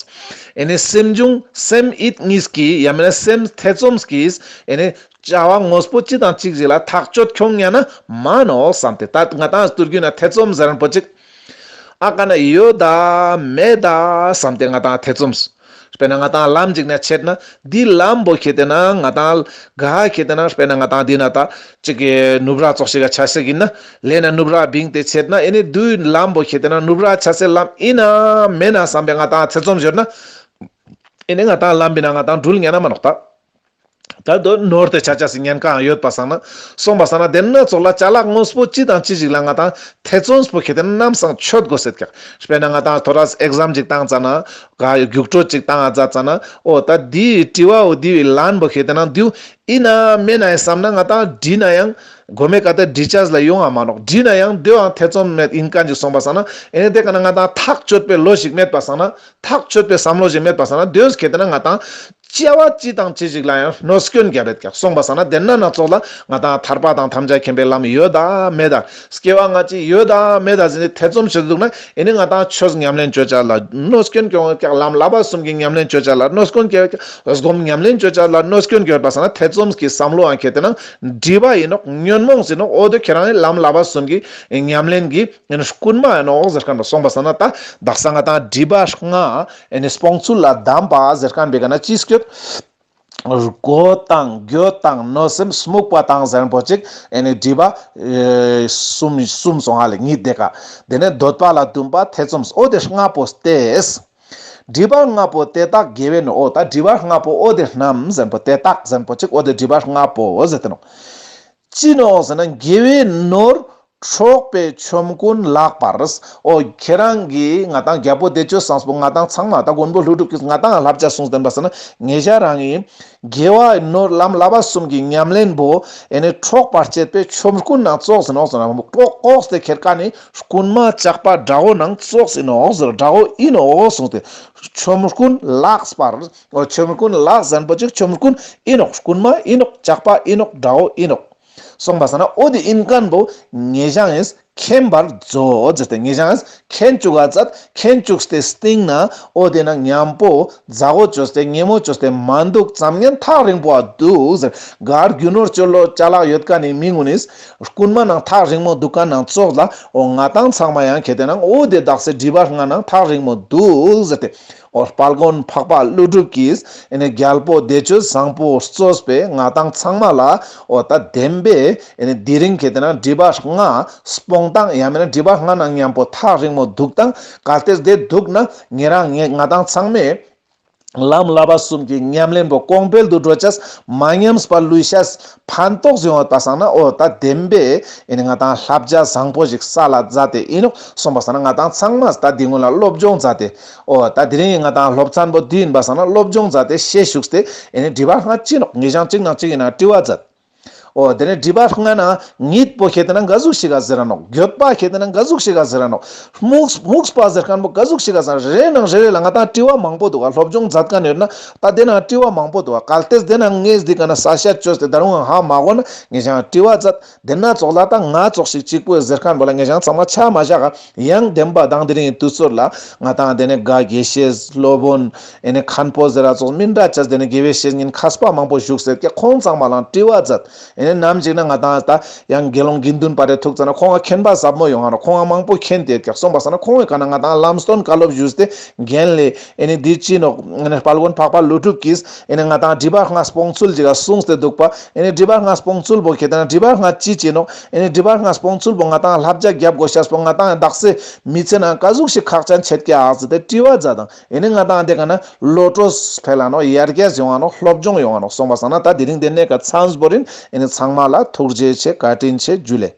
ཨེ་ནི་སེམས་བྱུང་སེམས་ཡིད་གཉིས་ཀྱིས་ཡང་མེད་ན་སེམས་ཐེ་ཚོམ་གྱིས་ཨེ་ནི་བྱ་བ་དངོས་པོ་ཅི་དང་ཅིག་ཞིག་ལ་ཐག་གཅོད་ཁྱོང་ཉན་ན་མ་ནོག་བསམ་སྟེ། ད་ང་ཏང་དུས་རྒྱུན་ན་ཐེ་ཚོམ་ཟེར་པོ་ཅིག་ཨ་ཀ་ན་ཡོད་ད་མེད་ད་བསམ་སྟེ་ང་ཏང་ཐེ་ཚོམ། དཔེར་ན་ང་ཏང་ལམ་ཅིག་ན་ཆས་ན་འདི་ལམ་པོ་ཁེ་ཏེ་ན་ང་ཏང་ག་ཁེ་ཏེ་ན་དཔེར་ན་ང་ཏང་འདི་ན་ད་ཅིག་གི་ནུབ་ར་ཙོགས་ཤིག་ག་ཆ་སེ་ཡིན་ན་ལས་ན་ནུབ་ར་བིང་སྟེ་ཆས་ན་ཨེ་ནི་འདི་ལམ་པོ་ཁེ་ཏེ་ན་ནུབ་ར་ཆ་སེ་ལམ་ཨིན་ན་མེན་ན་བསམ་པའི་ང་ཏང་ཐེ་ཚོམ་ཡོད་ན་ཨེ་ནི་ང་ཏང་ལམ་པོའི་ནང་ང་ཏང་འགྲུལ་ཉན་ན་མ་ནོག་ད། ད་དོ་ནོར་ཏེ་ཆ་ཆ་སི་ཉེན་ཁའང་ཡོད་པ་སང་ན། སོང་པ་སང་ན་དེ་ན་ཙོགས་ལ་ཅ་ལག་དངོས་པོ་ཅི་དང་ཅི་ཞིག་ལ་ང་ཏང་ཐེ་ཚོམ་པོ་ཁེ་ཏེ་ན་ནམ་སང་ཆོད་དགོས་ཟེར་ཀྱག། དཔེར་ན་ང་ཏང་ཐོ་རས་ཨེག་ཟམ་ཅིག་བཏང་ཙ་ན། ག་རྒྱུགས་སྤྲོད་ཅིག་བཏང་ཙ་ཙ་ན། འོ་ད་འདིའི་དྲི་བ་འོ་འདིའི་ལན་པོ་ཁེ་ཏེ་ན་འདིའུ་ཨིན་ན་མེན་ན་བསམ་ན་ང་ཏང་འདྲི་ན་ཡང་ གོ་མེ་ཀ་ཏེ་འདྲི་ཅས་ལ་ཡོང་ང་མ་ནོག། འདྲི་ན་ཡང་དེའང་ཐེ་ཚོམ་མེད་ཨིན་ཁན་ཅིག་སོང་པ་སང་ན་ཨེ་ནི་དེ་ཀ་ན་ང་ཏང་ཐག་ཆོད་པའི་ལོ་ཞིག་མེད་པ་སང་ན་ཐག་ཆོད་པའི་བསམ་བློ་ཞིག་མེད་པ་སང་ན་དེའོ་ཁེ་ཏེ་ན་ང་ཏང་བྱ་བ་ཅི་དང་ཅི་ཞིག་ལ་ཡང་གནོད་སྐྱོན་རྒྱབ་རེད་ཀྱག། སོང་པ་སང་ན་དེ་ན་ན་ཙོགས་ལ་ང་ཏང་ཐར་པ་དང་ཐམས་ཅད་མཁྱེན་པའི་ལམ་ཡོད་ད་མེད་ད། སྐྱེ་བ་སྔ་ཕྱི་ཡོད་ད་མེད་ད་ཟེར་ཏེ་ཐེ་ཚོམ་བྱེད་འདུག་ན་ཨེ་ནི་ང་ཏང་ཆོས་ཉམས་ལེན་བཅོ་བྱ་ལ་གནོད་སྐྱོན་སྐྱོང་ཀྱག། ལམ་བསླབ་པ་གསུམ་གྱི་ཉམས་ལེན་བཅོ་བྱ་ལ་གནོད་སྐྱོན་སྐྱོང་ཀྱག། སྒོམ་ཉམས་ལེན་བཅོ་བྱ་ལ་གནོད་སྐྱོན་སྐྱོང་པ་སང་ན་ཐེ་ཚོམ་གྱི་བསམ་བློའང་ཁེ་ཏེ་ན་སྒྲིབ་པ་ཨིན་ནོག། ཉོན་མོངས་ཨིན་ནོག། འོ་དེ་ཁྱེད་རང་ལམ་བསླབ་པ་གསུམ་གྱི་ཉམས་ལེན་གྱི་ཨེ་ནི་རྐུན་མ་ཨིན་ནོག་ཟེར་ཁན་པ། སོང་པ་སང་ན་ད་དག་ས་ང་ཏང་སྒྲིབ་པ་ལྔ་ཨེ་ནི་སྤོང་ཚུལ་ལ་གདམས་པ་ཟེར་ཁན་པའི་ཀ་ན་ཅི་སྐྱོད། རྒོད་དང་འགྱོད་དང་གནོད་སེམས་རྨུགས་པ་དང་ཟེར་པོ་ཅིག་ཨེ་ནི་སྒྲིབ་པ་ཨེ་གསུམ་གསུམ་སོང་ཧ་ལེ་ཉིད་དེ་ཀ། དེ་ནས་འདོད་པ་ལ་འདུན་པ་ཐེ་ཚོམ། འོ་དེ་ལྔ་པོ་སྟེ། སྒྲིབ་པ་ལྔ་པོ་དེ་དག་དགེ་བས་ནོ། འོ་ད་སྒྲིབ་པ་ལྔ་པོ་འོ་དེ་རྣམས་ཟེར་པོ་དེ་དག་ཟེར་པོ་ཅིག་འོ་དེ་སྒྲིབ་པ་ལྔ་པོ་ཟེར་ཏེ་ནོ། ཅི་ནོག་ཟེར་ན་དགེ་བའི་ནོར་འཕྲོག་པའི་ཆོམ་རྐུན་ལགས་པར། འོ་ཁྱེད་རང་གིས་ང་ཏང་རྒྱལ་པོ་བདེ་སྤྱོད་བཟང་པོ་ང་ཏང་ཚང་མ་ད་མགོན་པོ་ཀླུ་སྒྲུབ་ཀྱིས་ང་ཏང་བསླབ་བྱ་གསུངས་བསྟན་པ་སང་ན་ངེད་ཅག་རང་གི་དགེ་བའི་ནོར་ལམ་བསླབ་པ་གསུམ་གྱི་ཉམས་ལེན་པོ་ཨེ་ནི་འཕྲོག་པར་བྱེད་པའི་ཆོམ་རྐུན་ནང་ཙོགས་ཨིན་ནོག་ཟེར་ན་ལྐོག་ལྐོག་སྟེ་ཁྱེར་ཁན་ནི་རྐུན་མ་ཇག་པ་དགྲ་བོ་ནང་ཙོགས་ཨིན་ནོག་ཟེར། དགྲ་བོ་ཨིན་ནོག་གསུངས་ཏེ། ཆོམ་རྐུན་ལགས་པར། འོ་ཆོམ་རྐུན་ལགས་ཟེར་པོ་ཅིག་ཆོམ་རྐུན་ཨིན་ནོག། རྐུན་མ་ཨིན་ནོག། ཇག་པ་ཨིན་ནོག། དགྲ་བོ་ཨིན་ནོག། སོང་པ་སང་ན་འོ་དེ་ཨིན་ཁན་པོ་ངེད་ཅག་གིས་མཁྱེན་པར་མཛོད་ཟེར་ཏེ། ངེད་ཅག་གིས་མཁྱེན་བཅུག་ག་མཛད། མཁྱེན་བཅུག་སྟེ་སྟིང་ན་འོ་དེ་ན་མཉམ་པོ་མཛའ་བོ་བཅོས་ཏེ་ཉེ་མོ་བཅོས་ཏེ་མ་འདུག་ཙམ་ཉན་ཐག་རིང་པོ་འ་འདུག་ཟེར། གར་རྒྱུ་ནོར་ཅོ་ལོ་ཅ་ལག་ཡོད་ཁན་ནི་མི་ངུན་ནིས་རྐུན་མ་ནང་ཐག་རིང་མོ་འདུག་ཁན་ནང་ཙོགས་ལ་འོ་ང་ཏང་ཚང་མ་ཡང་ཁེ་ཏེ་ན་འོ་དེ་དག་སེ་སྒྲིབ་པ་ལྔ་ནང་ཐག་རིང་མོ་འདུག་ཟེར་ཏེ། འོ་དཔལ་མགོན་འཕགས་པ་ཀླུ་སྒྲུབ་ཀྱིས་ཨེ་ནི་རྒྱལ་པོ་བདེ་སྤྱོད་བཟང་པོ་གཙོས་པའི་ང་ཏང་ཚང་མ་ལ་འོ་ད་བདེན་པའི་ཨེ་ནི་དེ་རིང་ཁེ་ཏེ་ན་སྒྲིབ་པ་ལྔ་སྤོང་སྟངས་ཡང་མེན་ན་སྒྲིབ་པ་ལྔ་ནང་མཉམ་པོ་ཐག་རིང་མོ་འདུག་སྟངས། གལ་ཏེ་དེ་འདུག་ན་ཉེ་རང་ཉེ་ང་ཏང་ཚང་མས་ལམ་བསླབ་པ་གསུམ་གྱི་ཉམས་ལེན་པོ་གོང་འཕེལ་དུ་འགྲོ་ཅེས་མ་ཉམས་པ་ལུས་ཤེས་ཕན་ཐོགས་ཡོང་བ་སང་ན་འོ་ད་བདེན་པའི་ཨེ་ནི་ང་ཏང་བསླབ་བྱ་བཟང་པོ་ཞིག་ས་ལ་མཛད་དེ་ཨིན་ནོག། སོང་པ་སང་ན་ང་ཏང་ཚང་མས་ད་འདི་སྔོན་ལ་སློབ་སྦྱོང་མཛད་དེ། འོ་ད་དེ་རིང་ང་ཏང་སློབ་ཚན་པོ་འདི་ཨིན་པ་སང་ན་སློབ་སྦྱོང་མཛད་དེ་ཤེས་བཅུག་སྟེ་ཨེ་ནི་སྒྲིབ་པ་ལྔ་ཅི་ནོག། ཉེ་རང་གཅིག་ནང་གཅིག་ཨིན་ན་དྲི་བ་མཛད། འོ་དེ་ནས་སྒྲིབ་པ་ལྔ་ནང་ཉིད་པོ་ཁེ་ཏེ་ན་ག་ཟུག་ཞིག་ག་ཟེར་ར་ནོག། འགྱོད་པ་ཁེ་ཏེ་ན་ག་ཟུག་ཞིག་ག་ཟེར་ར་ནོག། རྨུགས་རྨུགས་པ་ཟེར་ཁན་པོ་ག་ཟུག་ཞིག་ག་ཟེར་ར་རེ་ནང་རེ་རེ་ལ་ང་ཏང་དྲི་བ་མང་པོ་འདུག་ག། སློབ་སྦྱོང་མཛད་ཁན་ཡོད་ན་ད་དེ་ནང་དྲི་བ་མང་པོ་འདུག་ག། གལ་ཏེ་དེ་ནང་ངས་འདི་ཀ་ན་ས་ཤད་བཅོས་ཏེ་ད་རུང་ཧ་མ་གོ་ན་ངེད་ཅག་དྲི་བ་མཛད། དེ་ན་ཙོགས་ལ་ད་ང་ཙོགས་ཤིག་གཅིག་པོ་ཟེར་ཁན་པོ་ལ་ངེད་ཅག་ཚང་མ་ཆ་མ་བཞག་ག། ཡང་བདེན་པ་དང་དེ་རིང་གི་དུས་ཚོད་ལ་ང་ཏང་དེ་ནས་དགའ་དགེ་བཤེས་སློབ་དཔོན་ཨེ་ནི་མཁན་པོ་ཟེར་ར་ཙོགས་མི་འདྲ་ཅེས་དེ་ནས་དགེ་བའི་བཤེས་གཉེན་མཁས་པ་མང་པོ་བཞུགས་ཟེར་ཀྱག། ཁོང་ཚང་མ་ལ་དྲི་བ་མཛད། ཨེ་ནི་ནམ་ཞིག་ན་ང་ཏང་ད་ཡང་དགེ་སློང་དགེ་འདུན་པ་རེ་ཐུག་ཙ་ན་ཁོང་ང་མཁྱེན་པ་ཟབ་མོ་ཡོང་ང་ནོག། ཁོང་ང་མང་པོ་མཁྱེན་ཏེ་ཀྱག། སོང་པ་སང་ན་ཁོང་ངི་ཀ་ན་ང་ཏང་ལམ་སྟོན་བཀའ་སློབ་ཞུས་ཏེ་རྒན་ལས་ཨེ་ནི་འདི་ཅི་ནོག། ཨེ་ནི་དཔལ་མགོན་འཕགས་པ་ཀླུ་སྒྲུབ་ཀྱིས་ཨེ་ནི་ང་ཏང་སྒྲིབ་པ་ལྔ་སྤོང་ཚུལ་ཅིག་ག་གསུངས་ཏེ་འདུག་པ། ཨེ་ནི་སྒྲིབ་པ་ལྔ་སྤོང་ཚུལ་པོ་ཁེ་ཏེ་ན་སྒྲིབ་པ་ལྔ་ཅི་ཅི་ནོག། ཨེ་ནི་སྒྲིབ་པ་ལྔ་སྤོང་ཚུལ་པོ་ང་ཏང་བསླབ་བྱ་རྒྱབ་དགོས་ཤེས་པོ་ང་ཏང་དག་སེ་མི་ཚེ་ནང་ག་ཟུག་ཞིག་ཁག་ཅན་ཆེད་ཀྱག་ཟེར་ཏེ་དྲི་བ་མཛད་དང་། ཨེ་ནི་ང་ཏང་དེ་ཀ་ན་བློ་གྲོས་འཕེལ་ལ་ནོག། ཡར་རྒྱས་ཡོང་ང་ནོག། སློབ་སྦྱོང་ཡོང་ང་ནོག། སོང་པ་སང་ན་ད་དེ་རིང་དེ་ནས་ཀ་ཚམས་བོ་ཨིན། ཨེ་ནི་ཚང་མ་ལ་ཐུགས་རྗེ་ཆེ། བཀའ་དྲིན་ཆེ། འཇུ་ལེ།